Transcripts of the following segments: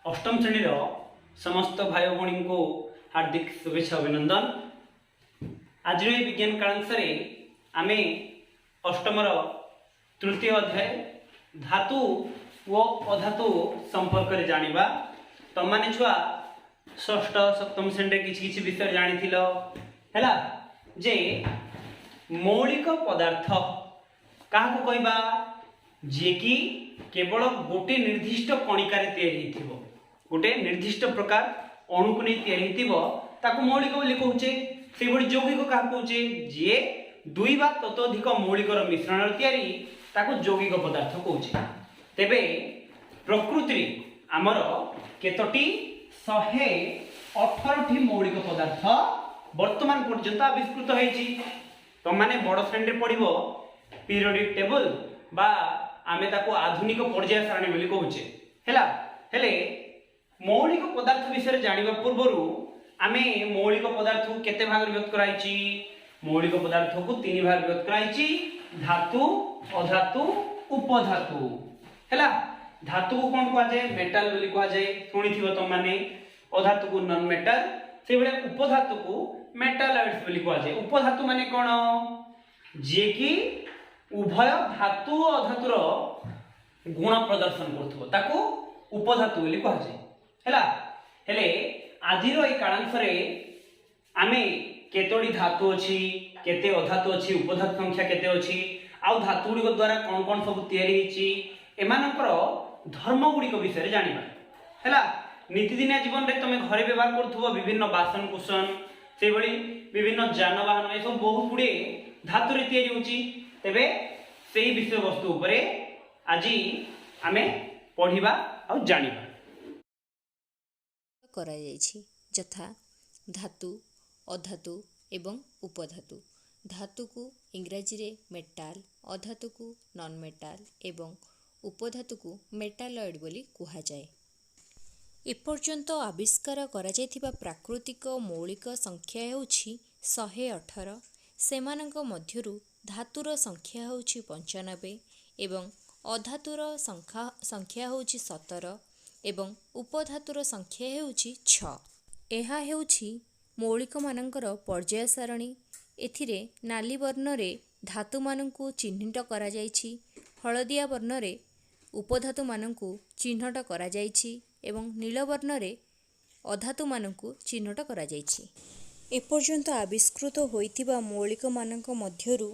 ଅଷ୍ଟମ ଶ୍ରେଣୀର ସମସ୍ତ ଭାଇ ଭଉଣୀଙ୍କୁ ହାର୍ଦ୍ଦିକ ଶୁଭେଚ୍ଛା, ଅଭିନନ୍ଦନ। ଆଜିର ଏହି ବିଜ୍ଞାନ କାଳାଂଶରେ ଆମେ ଅଷ୍ଟମର ତୃତୀୟ ଅଧ୍ୟାୟ ଧାତୁ ଓ ଅଧାତୁ ସମ୍ପର୍କରେ ଜାଣିବା। ତମମାନେ ଛୁଆ ଷଷ୍ଠ, ସପ୍ତମ ଶ୍ରେଣୀରେ କିଛି କିଛି ବିଷୟରେ ଜାଣିଥିଲ, ହେଲା ଯେ ମୌଳିକ ପଦାର୍ଥ କାହାକୁ କହିବା? ଯିଏକି କେବଳ ଗୋଟେ ନିର୍ଦ୍ଦିଷ୍ଟ କଣିକାରେ ତିଆରି ହେଇଥିବ, ଗୋଟେ ନିର୍ଦ୍ଦିଷ୍ଟ ପ୍ରକାର ଅଣୁକୁ ନେଇ ତିଆରି ହେଇଥିବ, ତାକୁ ମୌଳିକ ବୋଲି କହୁଛେ। ସେଇଭଳି ଯୌଗିକ କାହାକୁ କହୁଛେ? ଯିଏ ଦୁଇ ବା ତତୋଧିକ ମୌଳିକର ମିଶ୍ରଣରେ ତିଆରି, ତାକୁ ଯୌଗିକ ପଦାର୍ଥ କହୁଛେ। ତେବେ ପ୍ରକୃତିରେ ଆମର କେତୋଟି? 118ଟି ମୌଳିକ ପଦାର୍ଥ ବର୍ତ୍ତମାନ ପର୍ଯ୍ୟନ୍ତ ଆବିଷ୍କୃତ ହେଇଛି। ତମମାନେ ବଡ଼ ଶ୍ରେଣୀରେ ପଢିବ ପିରିୟଡିକ ଟେବୁଲ ବା ଆମେ ତାକୁ ଆଧୁନିକ ପର୍ଯ୍ୟାୟ ସାରଣୀ ବୋଲି କହୁଛେ, ହେଲା। ହେଲେ ମୌଳିକ ପଦାର୍ଥ ବିଷୟରେ ଜାଣିବା ପୂର୍ବରୁ ଆମେ ମୌଳିକ ପଦାର୍ଥକୁ କେତେ ଭାଗରେ ବିଭକ୍ତ କରାହେଇଛି? ମୌଳିକ ପଦାର୍ଥକୁ ତିନି ଭାଗରେ ବିଭକ୍ତ କରାହେଇଛି: ଧାତୁ, ଅଧାତୁ, ଉପଧାତୁ। ହେଲା, ଧାତୁକୁ କ'ଣ କୁହାଯାଏ? ମେଟାଲ ବୋଲି କୁହାଯାଏ, ଶୁଣିଥିବ ତମମାନେ। ଅଧାତୁକୁ ନନ୍ ମେଟାଲ, ସେଇଭଳିଆ ଉପଧାତୁକୁ ମେଟାଲଏଡ୍ସ ବୋଲି କୁହାଯାଏ। ଉପଧାତୁ ମାନେ କ'ଣ? ଯିଏକି ଉଭୟ ଧାତୁ ଓ ଅଧାତୁର ଗୁଣ ପ୍ରଦର୍ଶନ କରୁଥିବ, ତାକୁ ଉପଧାତୁ ବୋଲି କୁହାଯାଏ। ହେଲା, ହେଲେ ଆଜିର ଏଇ କାଳାଂଶରେ ଆମେ କେତୋଟି ଧାତୁ ଅଛି, କେତେ ଅଧାତୁ ଅଛି, ଉପଧାତୁ ସଂଖ୍ୟା କେତେ ଅଛି, ଆଉ ଧାତୁ ଗୁଡ଼ିକ ଦ୍ୱାରା କ'ଣ କ'ଣ ସବୁ ତିଆରି ହେଇଛି, ଏମାନଙ୍କର ଧର୍ମ ଗୁଡ଼ିକ ବିଷୟରେ ଜାଣିବା। ହେଲା, ନିତିଦିନିଆ ଜୀବନରେ ତମେ ଘରେ ବ୍ୟବହାର କରୁଥିବ ବିଭିନ୍ନ ବାସନ କୁସନ, ସେଇଭଳି ବିଭିନ୍ନ ଯାନବାହନ, ଏସବୁ ବହୁତ ଗୁଡ଼ିଏ ଧାତୁରେ ତିଆରି ହେଉଛି। ତେବେ ସେଇ ବିଷୟବସ୍ତୁ ଉପରେ ଆଜି ଆମେ ପଢ଼ିବା ଆଉ ଜାଣିବା। କରାଯାଇଛି, ଯଥା ଧାତୁ, ଅଧାତୁ ଏବଂ ଉପଧାତୁ। ଧାତୁକୁ ଇଂରାଜୀରେ ମେଟାଲ, ଅଧାତୁକୁ ନନ୍ ମେଟାଲ ଏବଂ ଉପଧାତୁକୁ ମେଟାଲଏଡ୍ ବୋଲି କୁହାଯାଏ। ଏପର୍ଯ୍ୟନ୍ତ ଆବିଷ୍କାର କରାଯାଇଥିବା ପ୍ରାକୃତିକ ମୌଳିକ ସଂଖ୍ୟା ହେଉଛି 118। ସେମାନଙ୍କ ମଧ୍ୟରୁ ଧାତୁର ସଂଖ୍ୟା ହେଉଛି 95 ଏବଂ ଅଧାତୁର ସଂଖ୍ୟା ହେଉଛି 17 ଏବଂ ଉପଧାତୁର ସଂଖ୍ୟା ହେଉଛି 6। ଏହା ହେଉଛି ମୌଳିକମାନଙ୍କର ପର୍ଯ୍ୟାୟ ସାରଣୀ। ଏଥିରେ ନାଲି ବର୍ଣ୍ଣରେ ଧାତୁମାନଙ୍କୁ ଚିହ୍ନିଟ କରାଯାଇଛି, ହଳଦିଆ ବର୍ଣ୍ଣରେ ଉପଧାତୁମାନଙ୍କୁ ଚିହ୍ନଟ କରାଯାଇଛି ଏବଂ ନୀଳ ବର୍ଣ୍ଣରେ ଅଧାତୁମାନଙ୍କୁ ଚିହ୍ନଟ କରାଯାଇଛି। ଏପର୍ଯ୍ୟନ୍ତ ଆବିଷ୍କୃତ ହୋଇଥିବା ମୌଳିକମାନଙ୍କ ମଧ୍ୟରୁ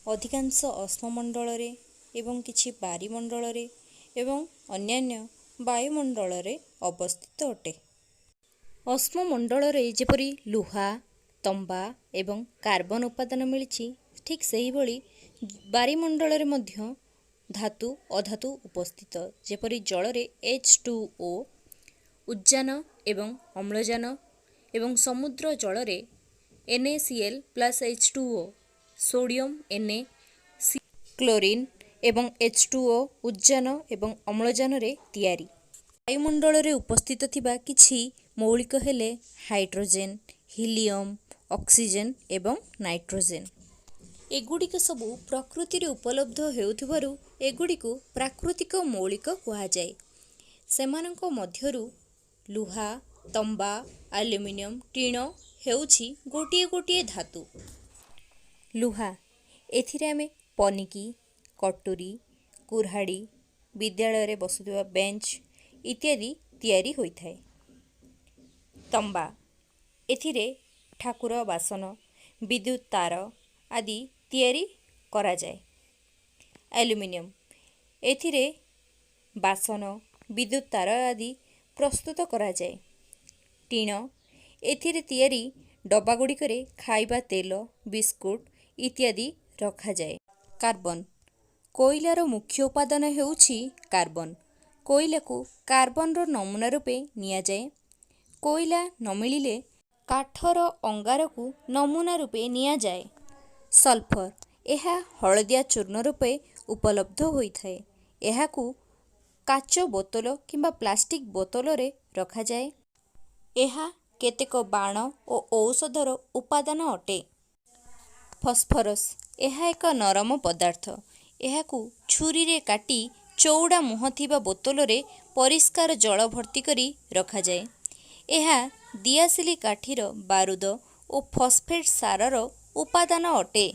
ଅଧିକାଂଶ ଅଶ୍ମମଣ୍ଡଳରେ ଏବଂ କିଛି ବାରିମଣ୍ଡଳରେ ଏବଂ ଅନ୍ୟାନ୍ୟ ବାୟୁମଣ୍ଡଳରେ ଅବସ୍ଥିତ ଅଟେ। ଅଶ୍ମମଣ୍ଡଳରେ ଯେପରି ଲୁହା, ତମ୍ବା ଏବଂ କାର୍ବନ ଉପାଦାନ ମିଳିଛି, ଠିକ୍ ସେହିଭଳି ବାରିମଣ୍ଡଳରେ ମଧ୍ୟ ଧାତୁ, ଅଧାତୁ ଉପସ୍ଥିତ। ଯେପରି ଜଳରେ H2O, ଉଦଜାନ ଏବଂ ଅମ୍ଳଜାନ ଏବଂ ସମୁଦ୍ର ଜଳରେ NaCl plus H2O, sodium Na, chlorine ଏବଂ H2O, ଉଦଜାନ ଏବଂ ଅମ୍ଳଜାନରେ ତିଆରି। ବାୟୁମଣ୍ଡଳରେ ଉପସ୍ଥିତ ଥିବା କିଛି ମୌଳିକ ହେଲେ ହାଇଡ୍ରୋଜେନ୍, ହିଲିୟମ୍, ଅକ୍ସିଜେନ୍ ଏବଂ ନାଇଟ୍ରୋଜେନ୍। ଏଗୁଡ଼ିକ ସବୁ ପ୍ରକୃତିରେ ଉପଲବ୍ଧ ହେଉଥିବାରୁ ଏଗୁଡ଼ିକୁ ପ୍ରାକୃତିକ ମୌଳିକ କୁହାଯାଏ। ସେମାନଙ୍କ ମଧ୍ୟରୁ ଲୁହା, ତମ୍ବା, ଆଲୁମିନିୟମ, ଟିଣ ହେଉଛି ଗୋଟିଏ ଗୋଟିଏ ଧାତୁ। ଲୁହା, ଏଥିରେ ଆମେ ପନିକି, କଟୁରୀ, କୁରାଢ଼ୀ, ବିଦ୍ୟାଳୟରେ ବସୁଥିବା ବେଞ୍ଚ ଇତ୍ୟାଦି ତିଆରି ହୋଇଥାଏ। ତମ୍ବା, ଏଥିରେ ଠାକୁର ବାସନ, ବିଦ୍ୟୁତ ତାର ଆଦି ତିଆରି କରାଯାଏ। ଆଲୁମିନିୟମ, ଏଥିରେ ବାସନ, ବିଦ୍ୟୁତ ତାର ଆଦି ପ୍ରସ୍ତୁତ କରାଯାଏ। ଟିଣ, ଏଥିରେ ତିଆରି ଡବାଗୁଡ଼ିକରେ ଖାଇବା ତେଲ, ବିସ୍କୁଟ ଇତ୍ୟାଦି ରଖାଯାଏ। କାର୍ବନ, କୋଇଲାର ମୁଖ୍ୟ ଉପାଦାନ ହେଉଛି କାର୍ବନ। କୋଇଲାକୁ କାର୍ବନର ନମୁନା ରୂପେ ନିଆଯାଏ। କୋଇଲା ନ ମିଳିଲେ କାଠର ଅଙ୍ଗାରକୁ ନମୁନା ରୂପେ ନିଆଯାଏ। ସଲଫର, ଏହା ହଳଦିଆ ଚୂର୍ଣ୍ଣ ରୂପେ ଉପଲବ୍ଧ ହୋଇଥାଏ। ଏହାକୁ କାଚ ବୋତଲ କିମ୍ବା ପ୍ଲାଷ୍ଟିକ୍ ବୋତଲରେ ରଖାଯାଏ। ଏହା କେତେକ ବାଣ ଓ ଔଷଧର ଉପାଦାନ ଅଟେ। ଫସ୍ଫରସ୍, ଏହା ଏକ ନରମ ପଦାର୍ଥ। ଏହାକୁ ଛୁରୀରେ କାଟି ଚଉଡ଼ା ମୁହଁ ଥିବା ବୋତଲରେ ପରିଷ୍କାର ଜଳ ଭର୍ତ୍ତି କରି ରଖାଯାଏ। ଏହା ଦିଆସିଲି କାଠିର ବାରୁଦ ଓ ଫସଫେଟ୍ ସାରର ଉପାଦାନ ଅଟେ।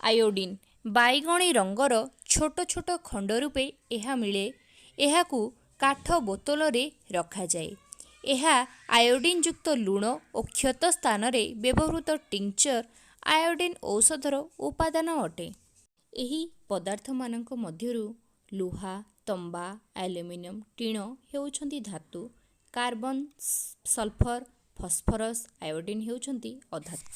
ଆୟୋଡ଼ିନ୍ ବାଇଗଣୀ ରଙ୍ଗର ଛୋଟ ଛୋଟ ଖଣ୍ଡ ରୂପେ ଏହା ମିଳେ। ଏହାକୁ କାଠ ବୋତଲରେ ରଖାଯାଏ। ଏହା ଆୟୋଡ଼ିନ୍ ଯୁକ୍ତ ଲୁଣ ଓ କ୍ଷତ ସ୍ଥାନରେ ବ୍ୟବହୃତ ଟିଙ୍କଚର୍ ଆୟୋଡ଼ିନ୍ ଔଷଧର ଉପାଦାନ ଅଟେ। ଏହି ପଦାର୍ଥମାନଙ୍କ ମଧ୍ୟରୁ ଲୁହା, ତମ୍ବା, ଆଲୁମିନିୟମ, ଟିଣ ହେଉଛନ୍ତି ଧାତୁ। କାର୍ବନ, ସଲଫର, ଫସଫରସ୍, ଆୟୋଡ଼ିନ୍ ହେଉଛନ୍ତି ଅଧାତୁ।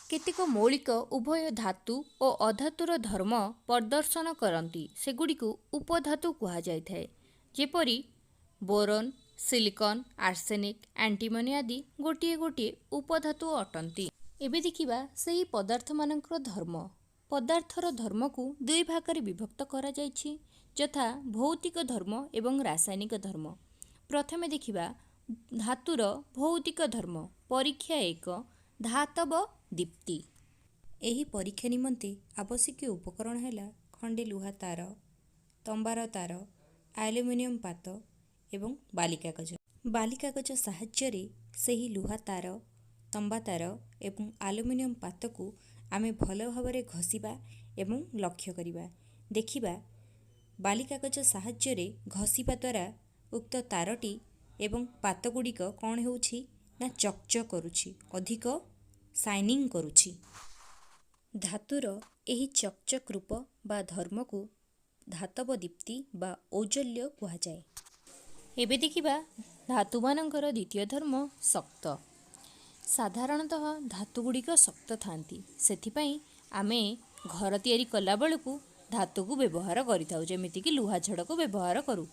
କେତେକ ମୌଳିକ ଉଭୟ ଧାତୁ ଓ ଅଧାତୁର ଧର୍ମ ପ୍ରଦର୍ଶନ କରନ୍ତି, ସେଗୁଡ଼ିକୁ ଉପଧାତୁ କୁହାଯାଇଥାଏ। ଯେପରି ବୋରନ୍, ସିଲିକନ୍, ଆର୍ସେନିକ୍, ଆଣ୍ଟିମନି ଆଦି ଗୋଟିଏ ଗୋଟିଏ ଉପଧାତୁ ଅଟନ୍ତି। ଏବେ ଦେଖିବା ସେହି ପଦାର୍ଥମାନଙ୍କର ଧର୍ମ। ପଦାର୍ଥର ଧର୍ମକୁ ଦୁଇ ଭାଗରେ ବିଭକ୍ତ କରାଯାଇଛି, ଯଥା ଭୌତିକ ଧର୍ମ ଏବଂ ରାସାୟନିକ ଧର୍ମ। ପ୍ରଥମେ ଦେଖିବା ଧାତୁର ଭୌତିକ ଧର୍ମ। ପରୀକ୍ଷା 1, ଧାତବ ଦୀପ୍ତି। ଏହି ପରୀକ୍ଷା ନିମନ୍ତେ ଆବଶ୍ୟକୀୟ ଉପକରଣ ହେଲା ଖଣ୍ଡେ ଲୁହା ତାର, ତମ୍ବାର ତାର, ଆଲୁମିନିୟମ ପାତ ଏବଂ ବାଲିକାଗଜ। ବାଲିକାଗଜ ସାହାଯ୍ୟରେ ସେହି ଲୁହା ତାର, ତମ୍ବା ତାର ଏବଂ ଆଲୁମିନିୟମ ପାତକୁ ଆମେ ଭଲ ଭାବରେ ଘଷିବା ଏବଂ ଲକ୍ଷ୍ୟ କରିବା। ଦେଖିବା ବାଲିକାଗଜ ସାହାଯ୍ୟରେ ଘଷିବା ଦ୍ୱାରା ଉକ୍ତ ତାରଟି ଏବଂ ପାତଗୁଡ଼ିକ କ'ଣ ହେଉଛି ନା ଚକଚକ୍ କରୁଛି, ଅଧିକ ସାଇନିଂ କରୁଛି। ଧାତୁର ଏହି ଚକଚକ୍ ରୂପ ବା ଧର୍ମକୁ ଧାତବ ଦୀପ୍ତି ବା ଔଜ୍ଜ୍ୱଲ୍ୟ କୁହାଯାଏ। ଏବେ ଦେଖିବା ଧାତୁମାନଙ୍କର ଦ୍ୱିତୀୟ ଧର୍ମ, ଶକ୍ତ। ସାଧାରଣତଃ ଧାତୁଗୁଡ଼ିକ ଶକ୍ତ ଥାନ୍ତି, ସେଥିପାଇଁ ଆମେ ଘର ତିଆରି କଲାବେଳକୁ ଧାତୁକୁ ବ୍ୟବହାର କରିଥାଉ, ଯେମିତିକି ଲୁହା ଛଡ଼କୁ ବ୍ୟବହାର କରୁ।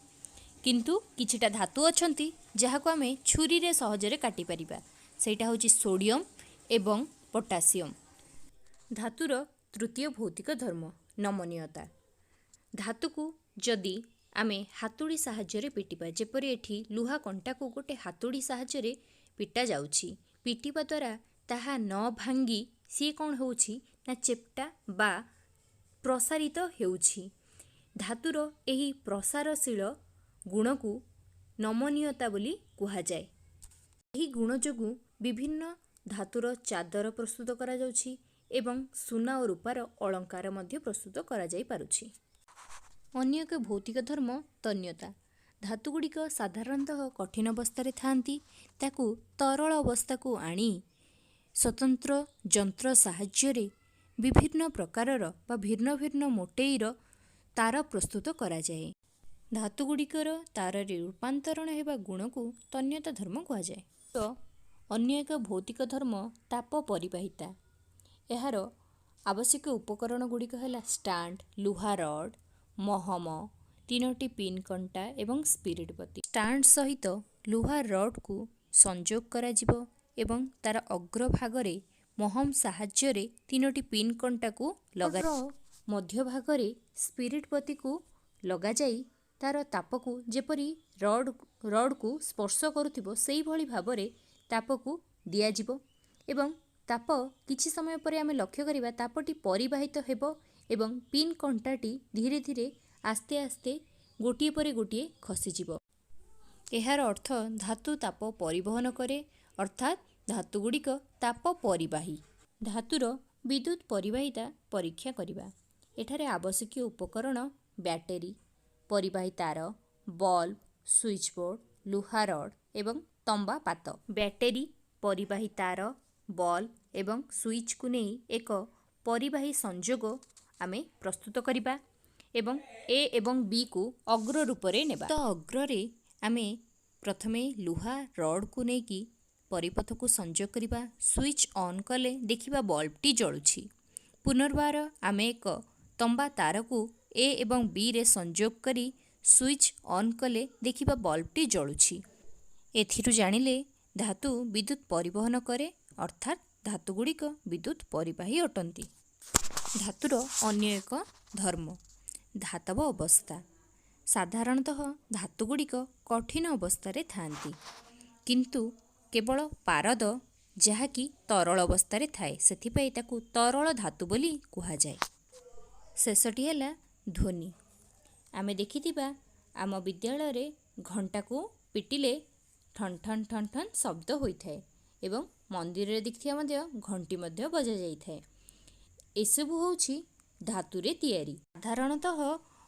କିନ୍ତୁ କିଛିଟା ଧାତୁ ଅଛନ୍ତି ଯାହାକୁ ଆମେ ଛୁରୀରେ ସହଜରେ କାଟିପାରିବା, ସେଇଟା ହେଉଛି ସୋଡ଼ିୟମ୍ ଏବଂ ପଟାସିୟମ୍। ଧାତୁର ତୃତୀୟ ଭୌତିକ ଧର୍ମ ନମନୀୟତା। ଧାତୁକୁ ଯଦି ଆମେ ହାତୁଡ଼ି ସାହାଯ୍ୟରେ ପିଟିବା, ଯେପରି ଏଠି ଲୁହା କଣ୍ଟାକୁ ଗୋଟେ ହାତୁଡ଼ି ସାହାଯ୍ୟରେ ପିଟା ଯାଉଛି, ପିଟିବା ଦ୍ୱାରା ତାହା ନ ଭାଙ୍ଗି ସିଏ କ'ଣ ହେଉଛି ନା ଚେପ୍ଟା ବା ପ୍ରସାରିତ ହେଉଛି। ଧାତୁର ଏହି ପ୍ରସାରଶୀଳ ଗୁଣକୁ ନମନୀୟତା ବୋଲି କୁହାଯାଏ। ଏହି ଗୁଣ ଯୋଗୁଁ ବିଭିନ୍ନ ଧାତୁର ଚାଦର ପ୍ରସ୍ତୁତ କରାଯାଉଛି ଏବଂ ସୁନା ଓ ରୂପାର ଅଳଙ୍କାର ମଧ୍ୟ ପ୍ରସ୍ତୁତ କରାଯାଇପାରୁଛି। ଅନ୍ୟ ଏକ ଭୌତିକ ଧର୍ମ ତନ୍ୟତା। ଧାତୁଗୁଡ଼ିକ ସାଧାରଣତଃ କଠିନ ଅବସ୍ଥାରେ ଥାଆନ୍ତି। ତାକୁ ତରଳ ଅବସ୍ଥାକୁ ଆଣି ସ୍ୱତନ୍ତ୍ର ଯନ୍ତ୍ର ସାହାଯ୍ୟରେ ବିଭିନ୍ନ ପ୍ରକାରର ବା ଭିନ୍ନ ଭିନ୍ନ ମୋଟେଇର ତାର ପ୍ରସ୍ତୁତ କରାଯାଏ। ଧାତୁଗୁଡ଼ିକର ତାରରେ ରୂପାନ୍ତରଣ ହେବା ଗୁଣକୁ ତନ୍ୟତା ଧର୍ମ କୁହାଯାଏ। ତ ଅନ୍ୟ ଏକ ଭୌତିକ ଧର୍ମ ତାପ ପରିବାହିତା। ଏହାର ଆବଶ୍ୟକ ଉପକରଣ ଗୁଡ଼ିକ ହେଲା ଷ୍ଟାଣ୍ଡ, ଲୁହା ରଡ୍, ମହମ, 3ଟି ପିନ୍ କଣ୍ଟା ଏବଂ ସ୍ପିରିଟ୍ ବତି। ଷ୍ଟାଣ୍ଡ ସହିତ ଲୁହା ରଡ୍କୁ ସଂଯୋଗ କରାଯିବ ଏବଂ ତାର ଅଗ୍ରଭାଗରେ ମହମ ସାହାଯ୍ୟରେ 3ଟି ପିନ୍ କଣ୍ଟାକୁ ଲଗା ମଧ୍ୟଭାଗରେ ସ୍ପିରିଟ୍ ବତିକୁ ଲଗାଯାଇ ତାର ତାପକୁ ଯେପରି ରଡ୍କୁ ସ୍ପର୍ଶ କରୁଥିବ ସେଇଭଳି ଭାବରେ ତାପକୁ ଦିଆଯିବ ଏବଂ ତାପ କିଛି ସମୟ ପରେ ଆମେ ଲକ୍ଷ୍ୟ କରିବା ତାପଟି ପରିବାହିତ ହେବ ଏବଂ ପିନ୍ କଣ୍ଟାଟି ଧୀରେ ଧୀରେ ଆସ୍ତେ ଆସ୍ତେ ଗୋଟିଏ ପରେ ଗୋଟିଏ ଖସିଯିବ। ଏହାର ଅର୍ଥ ଧାତୁ ତାପ ପରିବହନ କରେ, ଅର୍ଥାତ୍ ଧାତୁଗୁଡ଼ିକ ତାପ ପରିବାହୀ। ଧାତୁର ବିଦ୍ୟୁତ ପରିବାହିତା ପରୀକ୍ଷା କରିବା। ଏଠାରେ ଆବଶ୍ୟକୀୟ ଉପକରଣ ବ୍ୟାଟେରୀ, ପରିବାହୀ ତାର, ବଲ୍ବ, ସୁଇଚ୍ ବୋର୍ଡ଼, ଲୁହା ରଡ୍ ଏବଂ ତମ୍ବା ପାତ। ବ୍ୟାଟେରୀ, ପରିବାହୀ ତାର, ବଲ୍ବ ଏବଂ ସୁଇଚ୍କୁ ନେଇ ଏକ ପରିବାହୀ ସଂଯୋଗ ଆମେ ପ୍ରସ୍ତୁତ କରିବା ଏବଂ ଏ ଏବଂ ବିକୁ ଅଗ୍ର ରୂପରେ ନେବା। ତ ଅଗ୍ରରେ ଆମେ ପ୍ରଥମେ ଲୁହା ରଡ୍କୁ ନେଇକି ପରିପଥକୁ ସଂଯୋଗ କରିବା। ସୁଇଚ୍ ଅନ୍ କଲେ ଦେଖିବା ବଲ୍ବଟି ଜଳୁଛି। ପୁନର୍ବାର ଆମେ ଏକ ତମ୍ବା ତାରକୁ ଏ ଏବଂ ବିରେ ସଂଯୋଗ କରି ସୁଇଚ୍ ଅନ୍ କଲେ ଦେଖିବା ବଲ୍ବଟି ଜଳୁଛି। ଏଥିରୁ ଜାଣିଲେ ଧାତୁ ବିଦ୍ୟୁତ ପରିବହନ କରେ, ଅର୍ଥାତ୍ ଧାତୁଗୁଡ଼ିକ ବିଦ୍ୟୁତ ପରିବାହୀ ଅଟନ୍ତି। ଧାତୁର ଅନ୍ୟ ଏକ ଧର୍ମ ଧାତବ ଅବସ୍ଥା। ସାଧାରଣତଃ ଧାତୁଗୁଡ଼ିକ କଠିନ ଅବସ୍ଥାରେ ଥାଆନ୍ତି, କିନ୍ତୁ କେବଳ ପାରଦ ଯାହାକି ତରଳ ଅବସ୍ଥାରେ ଥାଏ, ସେଥିପାଇଁ ତାକୁ ତରଳ ଧାତୁ ବୋଲି କୁହାଯାଏ। ଶେଷଟି ହେଲା ଧ୍ୱନି। ଆମେ ଦେଖିଥିବା ଆମ ବିଦ୍ୟାଳୟରେ ଘଣ୍ଟାକୁ ପିଟିଲେ ଠନ୍ ଠନ୍ ଠନ୍ ଠନ୍ ଶବ୍ଦ ହୋଇଥାଏ ଏବଂ ମନ୍ଦିରରେ ଦେଖିଥିବା ମଧ୍ୟ ଘଣ୍ଟି ମଧ୍ୟ ବଜାଯାଇଥାଏ। ଏସବୁ ହେଉଛି ଧାତୁରେ ତିଆରି। ସାଧାରଣତଃ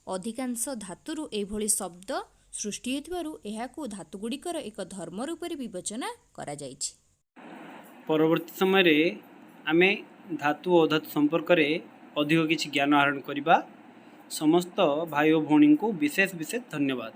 ଅଧିକାଂଶ ଧାତୁରୁ ଏଭଳି ଶବ୍ଦ ସୃଷ୍ଟି ହେଉଥିବାରୁ ଏହାକୁ ଧାତୁଗୁଡ଼ିକର ଏକ ଧର୍ମ ରୂପରେ ବିବେଚନା କରାଯାଇଛି। ପରବର୍ତ୍ତୀ ସମୟରେ ଆମେ ଧାତୁ ଓ ଅଧାତୁ ସମ୍ପର୍କରେ ଅଧିକ କିଛି ଜ୍ଞାନ ଆହରଣ କରିବା। ସମସ୍ତ ଭାଇ ଓ ଭଉଣୀଙ୍କୁ ବିଶେଷ ବିଶେଷ ଧନ୍ୟବାଦ।